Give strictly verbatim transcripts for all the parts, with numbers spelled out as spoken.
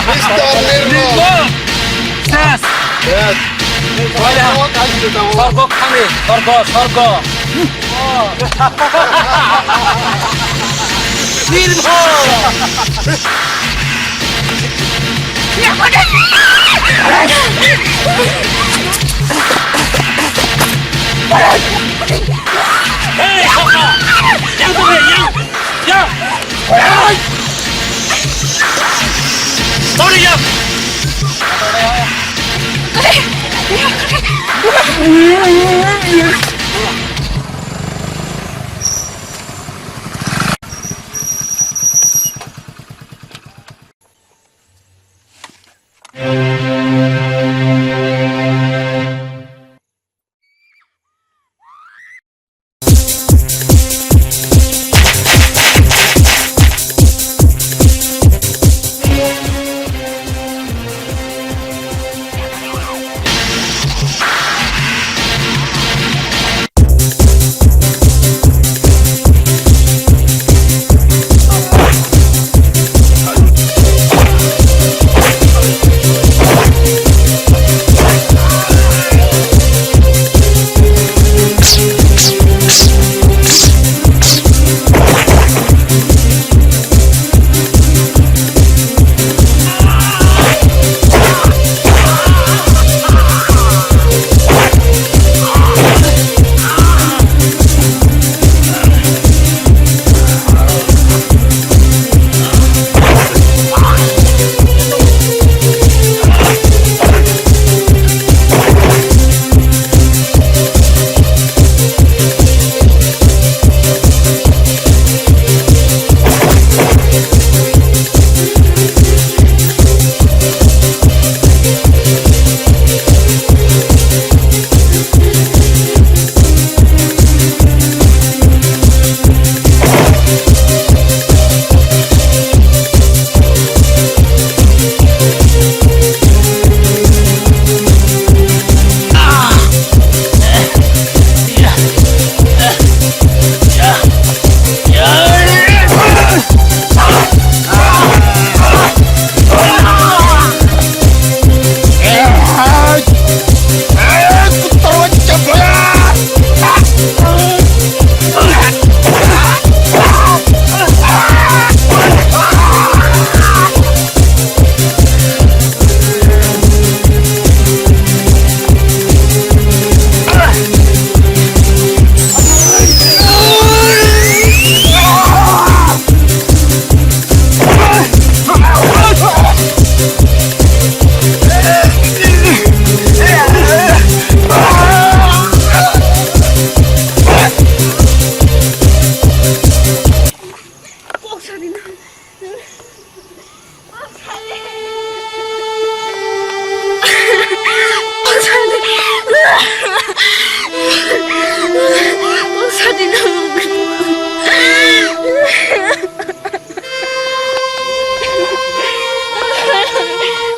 Mister Nirmal. Ses. Yes. Sorgo khani, sorgo, sorgo. Nirmal. Hey, yang tu, yang, yang. Sorry, yang.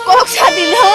Kok sadi no.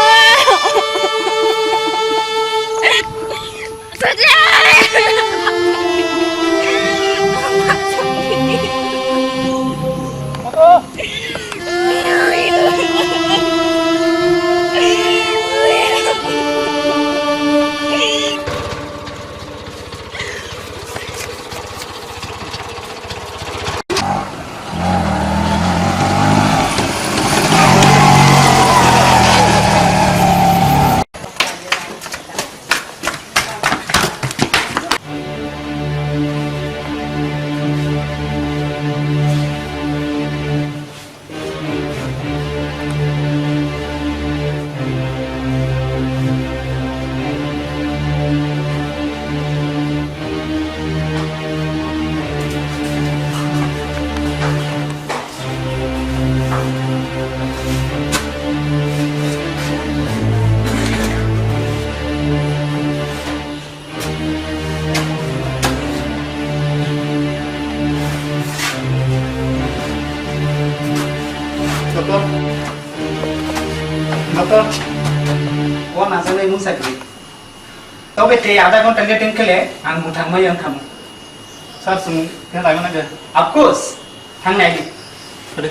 Doctor, doctor, o najaknai mungsa kwrwi. Tobe tei adha ghonta ni waiting khe le ang bwthang mai wng kha mo. Sir, chwng khe laima nang de. Of course, thang nai di. Ade.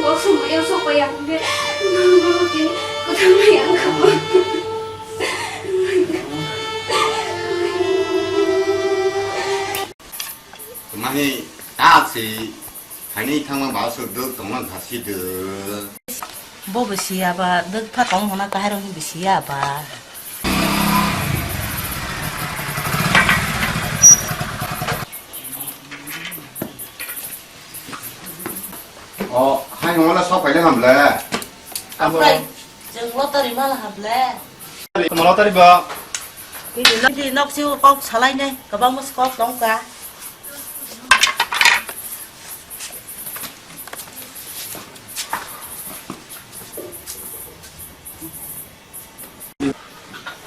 Bo sumaya sopaya hwnkhe, nono tini kwthang ya wngkha. Mani ta si thani thangma ba su duk tongma gha si de. Bo bisi ya ba, dwk pha tong hona kahai rok ni bisi ya ba. O, hai hwnla sok paile hamle. Aphai, chwng lottery mala hamle. Tamo lottery ba. Bini nok, bini nok si kok salai nai, kwbangma kok tong ka.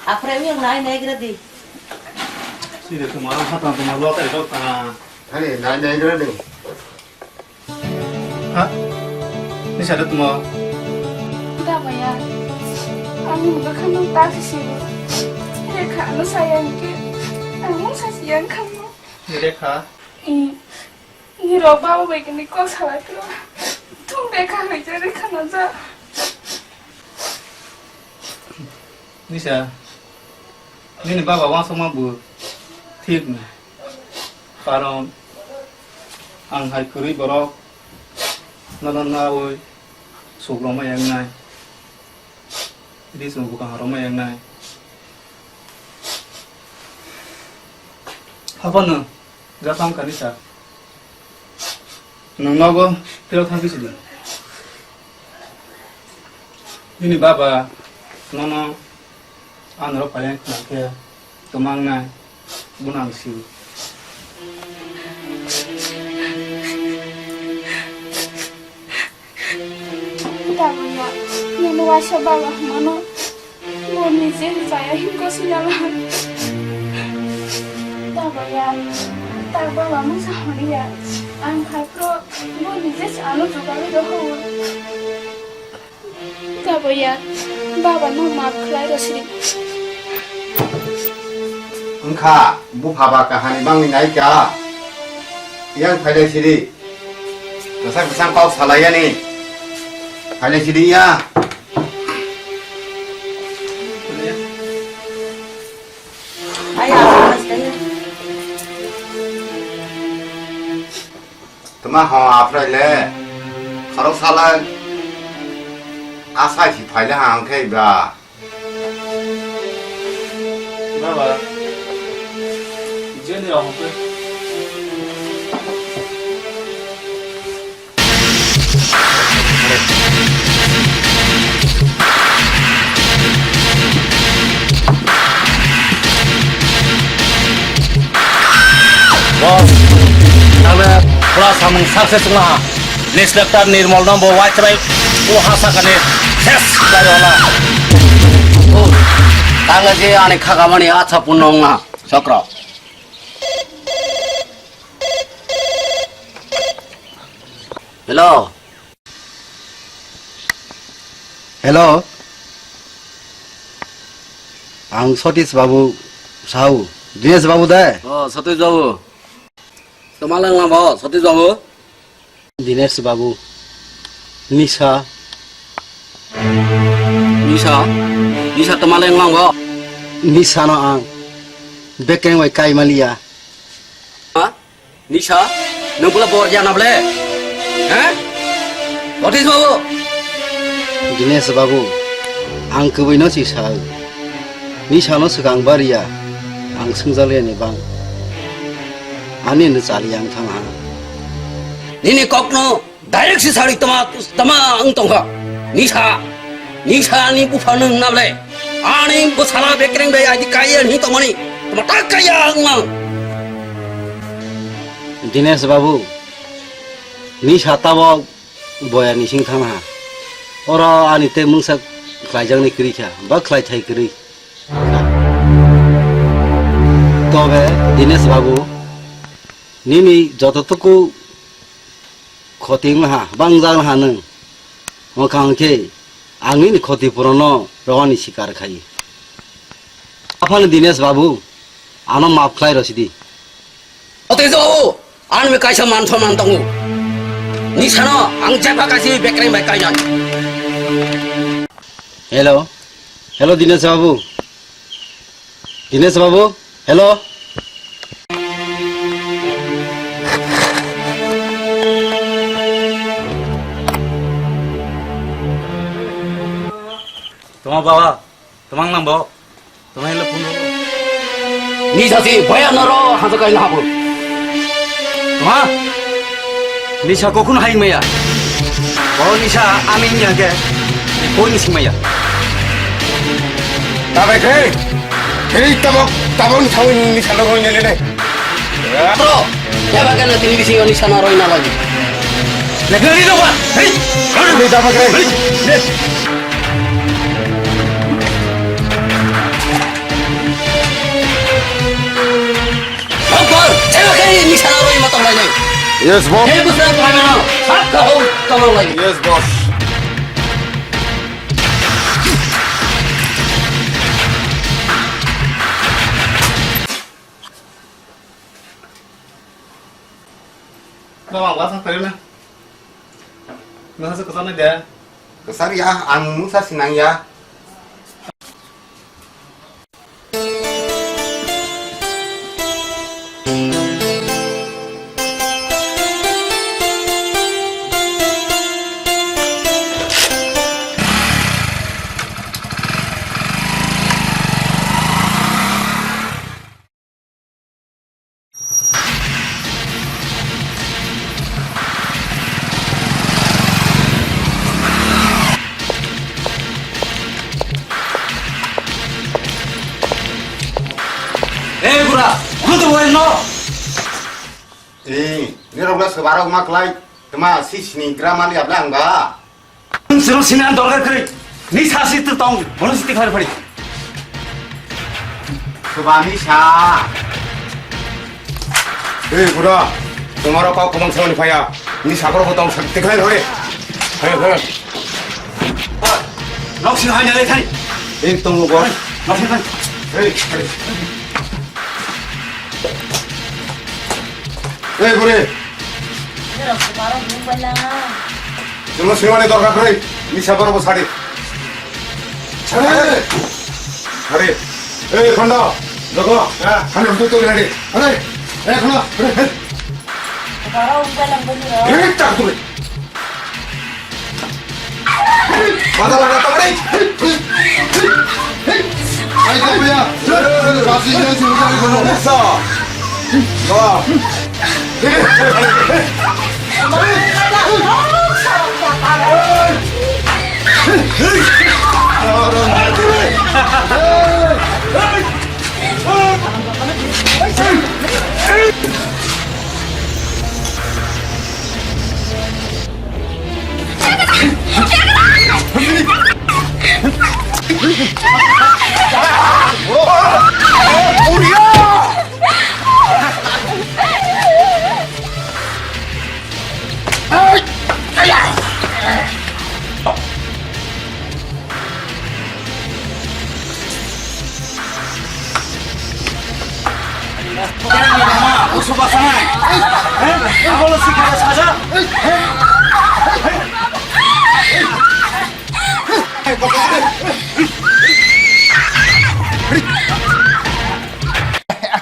Aphre yang nai nai gra di. Sini tu malam hatang tu malam lottery dok ta. Ani nai nai gra di. Ha? Ni sada tu mo. Da baya. Ani bakhan nang ta si. Rekha ano sayang ke. Ano sa sayang khan mo. Ni Rekha. I. Nirok baba bai kini kok salai phiro. Thung de kha hai je re khana ja. Nisa, nini baba wansukma bo thik ni. Karon ang hai kwrwi borok nono nawi sukrokma yang nai. Ri chwng bwkha harokma yang nai. Haphano, ja thang kani sa. Nwng nogo phirok thang kisi di. Nini baba nono anoro phaileng khna khe kwmang nai. Bono ang sio. Daboya, nini waisa baba hwnmano bo nije chaya hinko sinala. Daboya, tak baba mungsa honiya. Ang phaipro bo nije ano jugali rohor. Daboya, baba no maaf khlai rosidi. Wngkha, bupha ba kahani bangni naikha. Yang phailai sidi. Kwchang kwchang kok salaiyani. Phailai sidi ya. Ai, ai, ai, ai. Tama ho aphrai le. Khorok sala asai si phaile ha ang khe ba. Baba, jeni rok hokhe. Boss, nangbe pura samung success wngha. Inspector Nirmol no bo waichwrai o ha sakani ses khlai rwla. Tangla je ani khakamani acha punno wngha, Chokro. Hello. Hello. Ang Satish Babu Sahu. Dinesh Babu de? Oh, Satish Babu. Tama lang lang bo, Satish Babu. Dinesh Babu. Nisa. Nisa? Nisa tama lang lang bo? Nisa no ang. Bekreng bai kai maliya. Ha? Nisa, nwng pula bor ya na ble? Ha? What is babu? Dinesh Babu, ang kwbwi no si sa. Nisa no swkang bariya, ang swngjaliya ni bang. Ani no chali ang thang ha. Nini kok no direct si sari tama, tama ang tong ha. Nisa, Nisa ni bupha nwng na ble? Ani bwsala bekreng bai aidi kaiya ni tongmani. Tama tak kaiya wngmang. Dinesh Babu, Nisa tabok boya ni sing thang ha. Oro ani tei mungsa khlaijakni kwrwi kha, ba khlai thai kwrwi. Tobe Dinesh Babu, nini joto tuku khoti wngha, bangjak wngha nwng. Wngkha hwnkhe ang nini khoti purono rwani sikar khai. Aphano Dinesh Babu, ano maaf khlai rosidi. Otejo babu, Ani kaisa man somman tongo. Nisano ang jeba kaisa bekreng bai kainai. Hello. Hello, Dinesh babu. Dinesh babu. Hello. Toma baba, tomang nang bo. Toma hilo phone. Ni sasi boya noro hato kai na habu. Toma. Nisa kokun hai maya. Bo nisa amin ya ke. Koi nisi maya. Tabe khe. Hei tabok tabon thawi nisa noro ne ne. Bro, ya ba kana tini bisi oni sana roi na lagi. Lagi lagi dong, Pak. Hei. Hei, dapat keren. Hei. Bang, bang, saya kaya ini sana roi matang lagi. Yes, boss. Hei, bus na kaya na. Sab ka ho, kamang lagi. Yes, boss. Baba, ang bwsa kwrwi na. Nang se kwchangni de. Kwchar ya, ang mungsa sinang ya. Hey, bura, khudu wai no. Hey, ni rok na sebarok ma klai, tma si sini grammar ya bla ang ba. Sino sini an dorkar kri. Ni sasi tu tong, bono siti khari phari. Subani sa. Hey, bura, tomaro kau komang samani phaya. Ni sakro ko tong sakti khlai hore. Hey, hey. Nok sing hai nalai thani. Ek tong go. Nok sing thani. Hey, hey. Hey, bure. Jero ko baro bung bala. Jero singmani dorkar kwrwi. Ni sabaro bo sadi. Sadi. Sadi. Hey, Khondo. Jogo. Ha. Khani tu tu ready. Hey. Hey, Khondo. Hey, hey. Ko baro bung bala bani ro. Hey, tak tu. Mata mata tamari. Ai, kaya. Kasi ya, si mujari kono. Sa. Wah.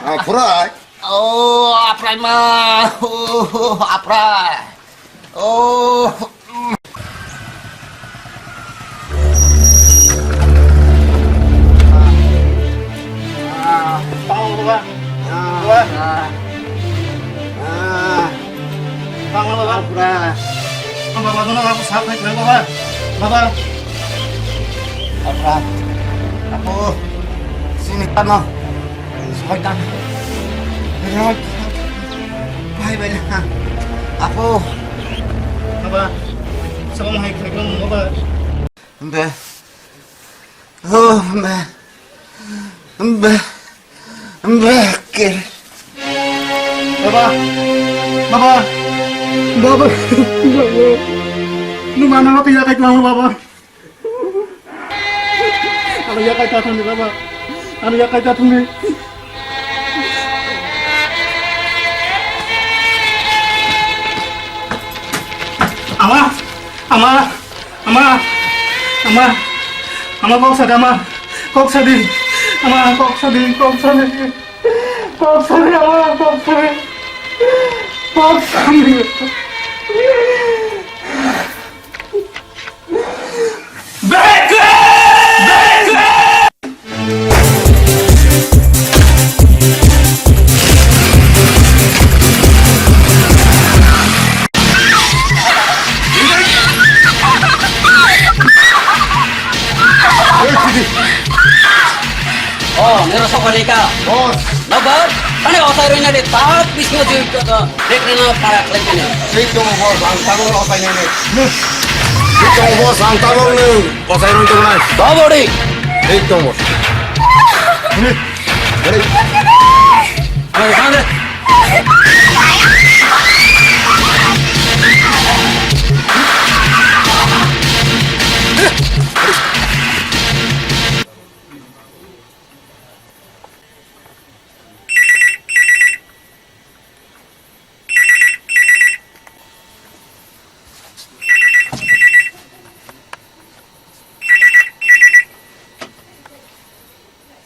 Ah, pura. Oh, aprai ma. Oh, aprai. Oh. Ah, tang, baba. Ah. Baba. Ah. Tang, baba. Baba. Baba, baba, baba, baba, sap hai, baba. Baba. Baba. Aku sini kan, no. Soitan. Rak. Bhai, bhai, ha. Apo. Baba. Sabang hai khai kong, baba. Be. Oh, be. Be. Be. Kir. Baba. Baba. Baba. Baba. Lu mana lo kaya kai tuang, baba. Ano yakai ta thangni baba. Ano yakai ta thangni. Ama, ama, ama, ama, kok sadi, ama, kok sadi, ama, kok sadi, kok sadi, kok sadi, ama, kok sadi, kok sadi. Oh, nero sokorika. Boss. Nobar, kane osai roina de tak bisno jui ko to. Dekre na para khlai kene. Thik tongo boss, ang tabok no osai nai nai. Thik tongo boss, ang tabok no osai roi tongo nai. Babori. Thik tongo boss. Ready? Ready? Hey, hande.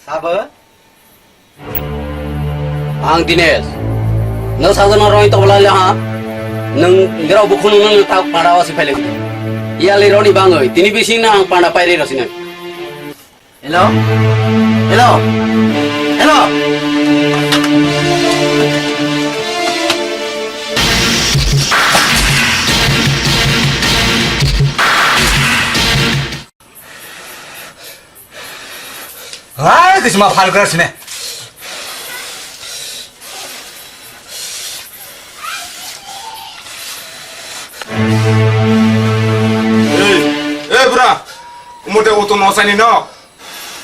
Sabo? Ang Dinesh. Nwng sajano roi tobla le ha. Nwng ngerao bukhung nwng tak para wasi phele. Yali roni bangoi. Tini bising na ang panda pairi rosina. Hello? Hello? Hello? Hai, kisima phal kra sine. Ei, ei, bura. Umote utu nosani no.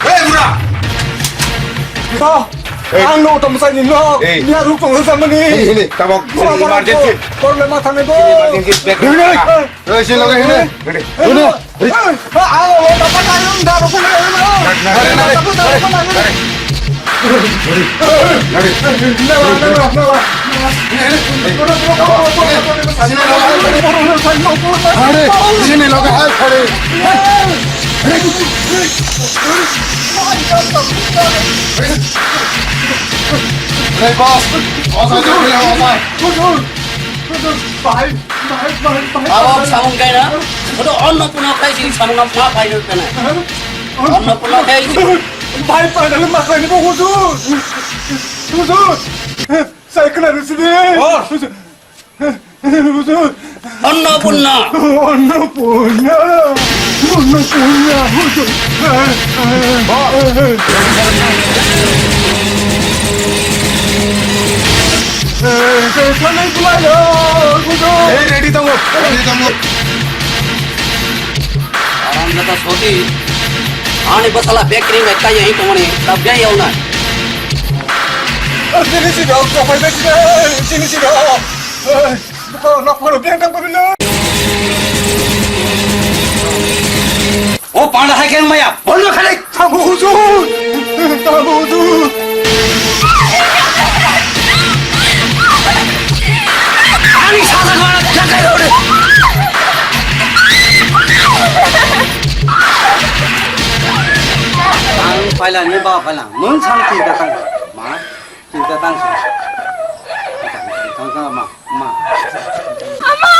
Hei, bura! Ito, ang no tong sa ni no. Hey. Niya ruk tong sa mani. Hini, hini, tabok, Bura, bura, emergency. Problema thang ni bo. Emergency, back. Hini. Hey, sini lagi, hini. Hini. Hini. Hey, ah, ah, oh, dapat tayo, dapat tayo, no. Nare, nare, nare. Nare. Nare. Nare. Nare. Nare. Nare. Nare. Hey, boss! Boss, aja, aja, aja. Huzur! Huzur! Bahai, bahai, bahai, bahai. Abo samung kaina? Bodo onno puno khai sini samung ma khai kana? Onno puno khai sini. Bahai, bahai, ma khai ni bo huzur! Huzur! Sai kana rusidi! Boss! Huzur! Huzur! Annapunna! Annapunna! Annapunna! Huzur! Hey, ready tongo, ready tongo. Aram jata soti. Ani basala bakery mai kaya hi tumani tabjai yauna. Sini sini, kau kau pai sini, sini sini. Buka, nak baru biang kan baru. O panda hai keng maya, bondo khale. Tabu huzur, tabu huzur. Ani saja kau jaga ore. Ang paila ni ba paila, mun sang ti datang ma. Chinta tang si. Tang tang ma ma. Ama!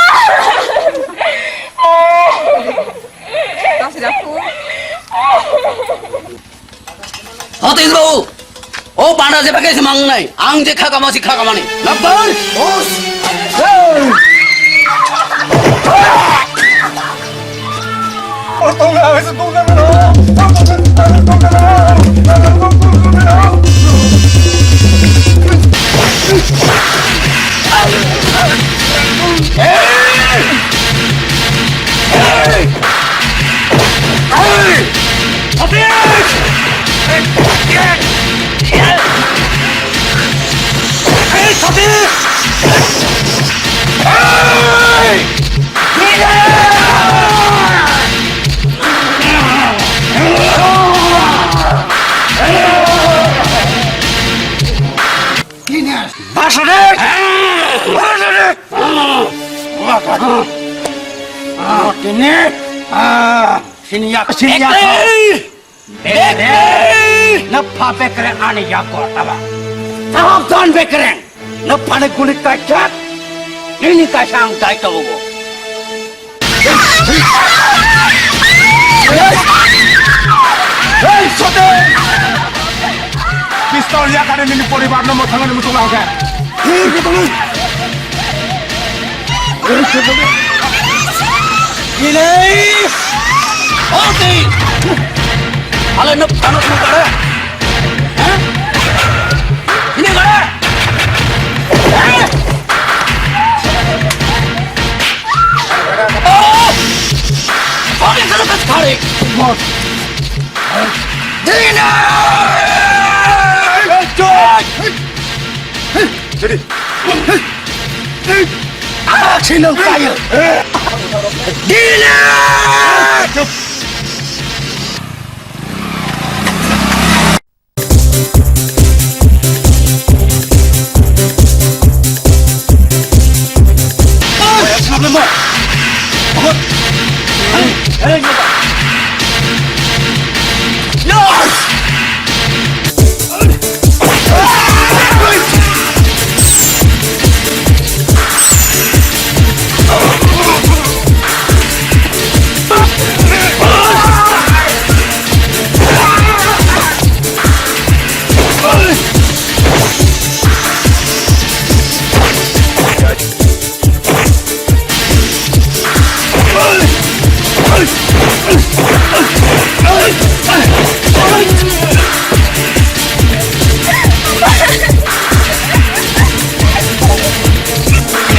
Tang si daku. Hati bro. O panda je pakai semang nai. Ang je kha kama si kha kama ni. Lapar. Bos. Hey. Ah, tini, ah, sini yak, sini yak. Bekreng! Bekreng! Na pha bekreng ani yak ko taba. Sabab don bekreng. Na pha ne guli kachak. Ini kasang dai to bo. Hey, sote! Pistol yakare nini poribar no mothangani mutung langkha. Ini! Oke! Ale no pano tu kare. Hah? Ini kare. Oh! Oke, kalau kas kare. Dina! Jadi. Ah, sino kayo. Dina!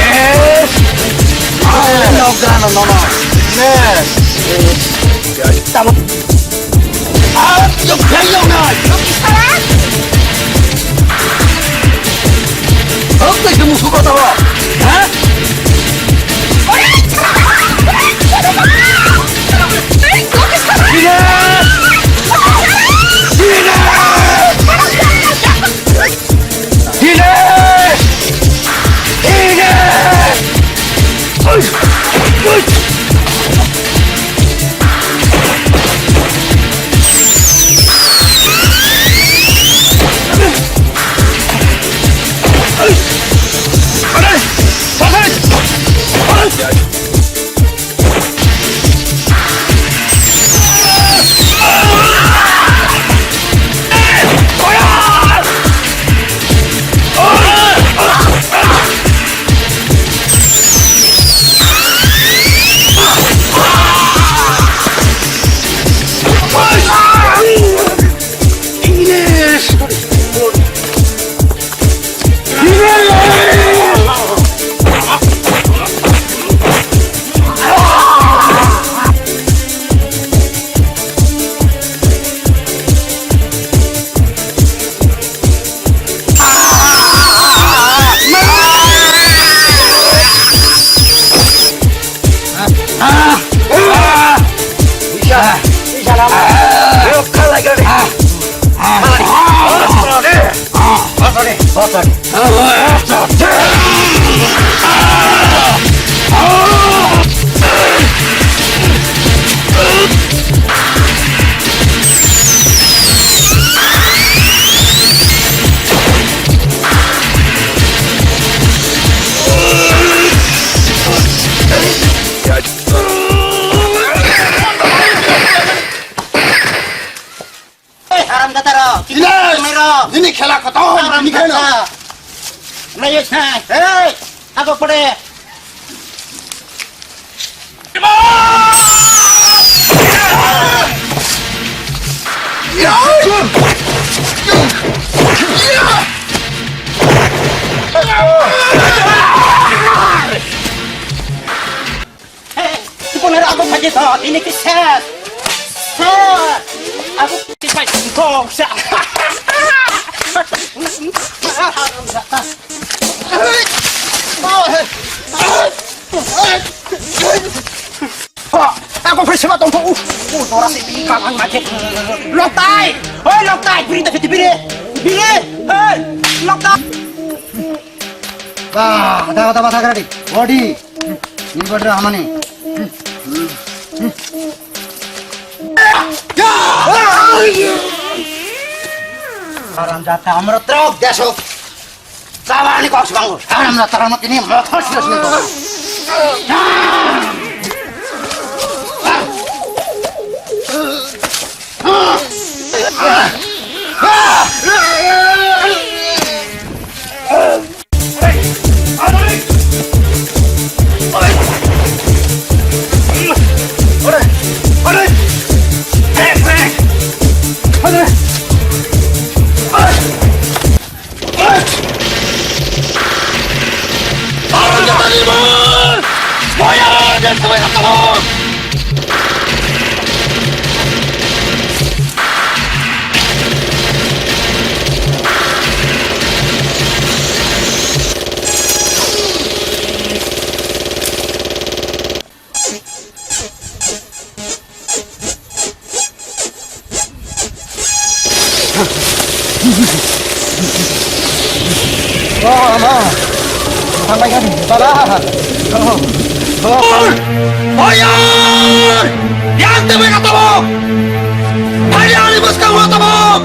Yes! Ah, no, no, no, no. Yes! Tamo. Ah, yo, yo, yo, no. Hop, de, de, musu kota ba. Ha? Dinesh! Dinesh! Dinesh! Ei, haram jata rok. Ines! Mai rok. Nini khela khotom, haram nini khela. Jata. Mai yus na. Hey, aku pade. Tupuna aku saja toh, ini kisah. Sir, aku tiba kok sa. Aku bersama tongkol. Uh, uh, dora sih di kalang lagi. Loktai, hoi Loktai, biri tak biri, biri, hoi Loktai. Bah, kata kata bahasa keradi. Body. Ini body hamani. Haramjada, amro trok deso. Tabani kok sibang. Haramjada, tarano tini motor sila sila. O ama, thanglai kani, bala. O, o. Oy! Oy! Yang teboi ka tabok! Thani ani bwskango tabok!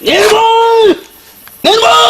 Nirmol! Nirmol!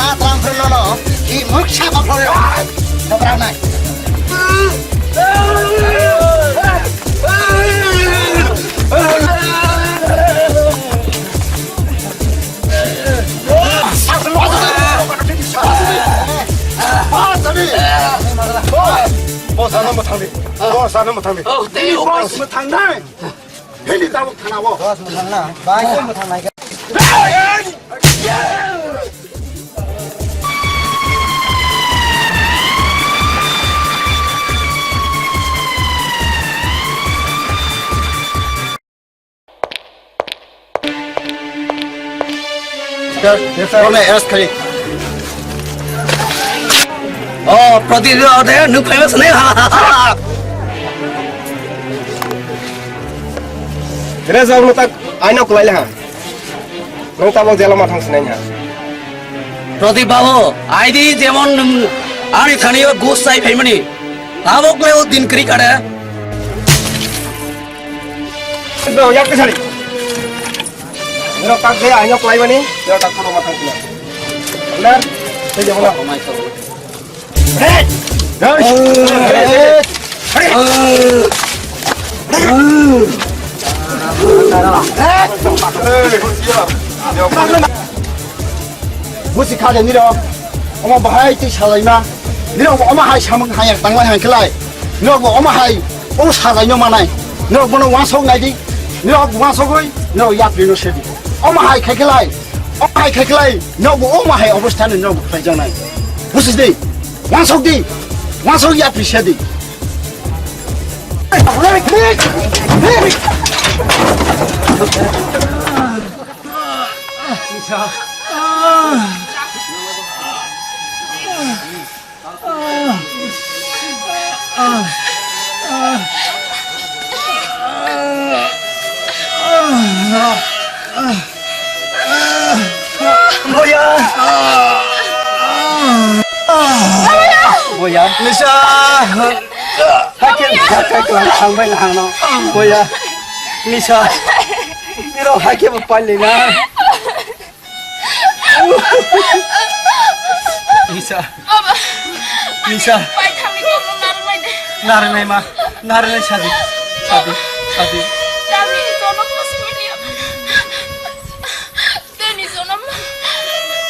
Atang phirlono, hi muksa ba phirlo. Sabra nai. Boss, ano mo thangdi. Boss, ano mo thangdi. Oh, thank you, boss. Mo thangnai. Hini tabuk thana o. Boss, mo thangna. Bai, mo thangnai. Yes, sir. Yes, sir. Yes, sir. Oh, Pradip, oh, there, nuk famous name. Reza, ano tak, aino kulai ha. Nwng tabok jela ma thang sinai ha. Pradip babu, aidi jemon nwng ani thani o gus sai phaimani. Tabok le o din kri kare. Bro, yak kesari. Nwng tak de aino klai mani, nwng tak puro ma thang sinai. Benar? Saya jawab. Busi kha de nirok, omo bahai twi salaima, nirok bo omo hai samung haya tanglai hai khlai, nirok bo omo hai o salaino manai, nirok bono wansok naidi, nirok wansogwi, nirok yapri no sedi, omo hai khai khlai, omo hai khai khlai, nirok bo omo hai obostha no nirok bo khlai janai, busi de. Wansok di, wansok yapri se di. Boya. Boya. Nisa. Hakhe hakhe klang thangbai nangno. Boya. Nisa. Niro hakhe bo pailina. Nisa. Baba. Nisa. Pai thangni kono narwknai de. Narwknai ma. Narwknai sadi. Sadi. Sadi. Sadi, jono kosi mili. Teni jono ma.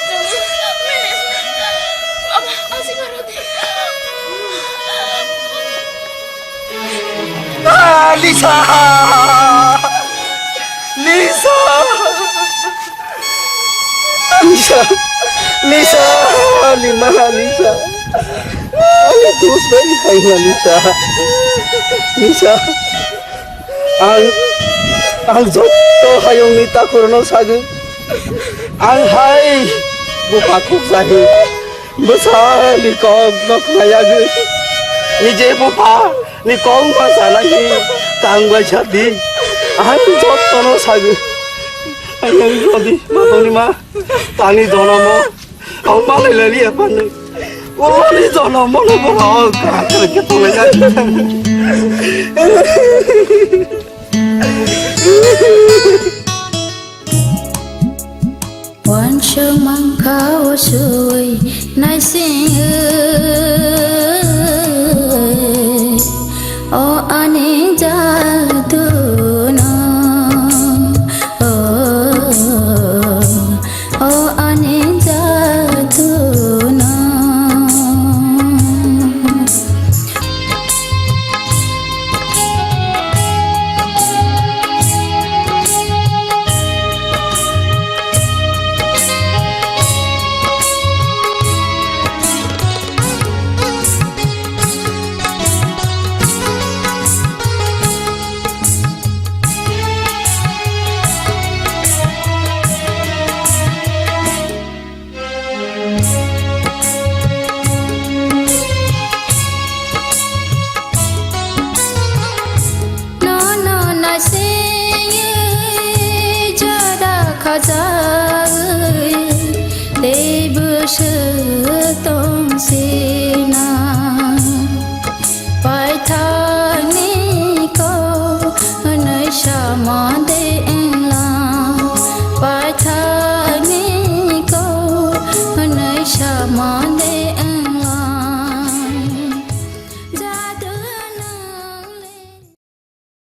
Jono mili. Baba, asi karo de. Ah, Lisa! Lisa! Lisa! Lisa! Lima, Lisa! Ani dus bai hai na, Lisa! Lisa! Ang, ang joto hayungni takhurno sagwi. Ang hai bupha khukjahi. Bwsani kokno khnayagwi. Nije buphani kokma sanagwi tangbai sadi. Ang jotono sagwi. Ang jodi matoni ma tani jonomo. Ang malai lali apani. Uni jonomo no borok kaham khe tonglaijak. Wansuk mankha o sui naising oi, o ani jadu no, o, o ani jadu no. Nono naisingwi jora khajagwi tei bwswk tongsina. Paithakni kok hwnwi samung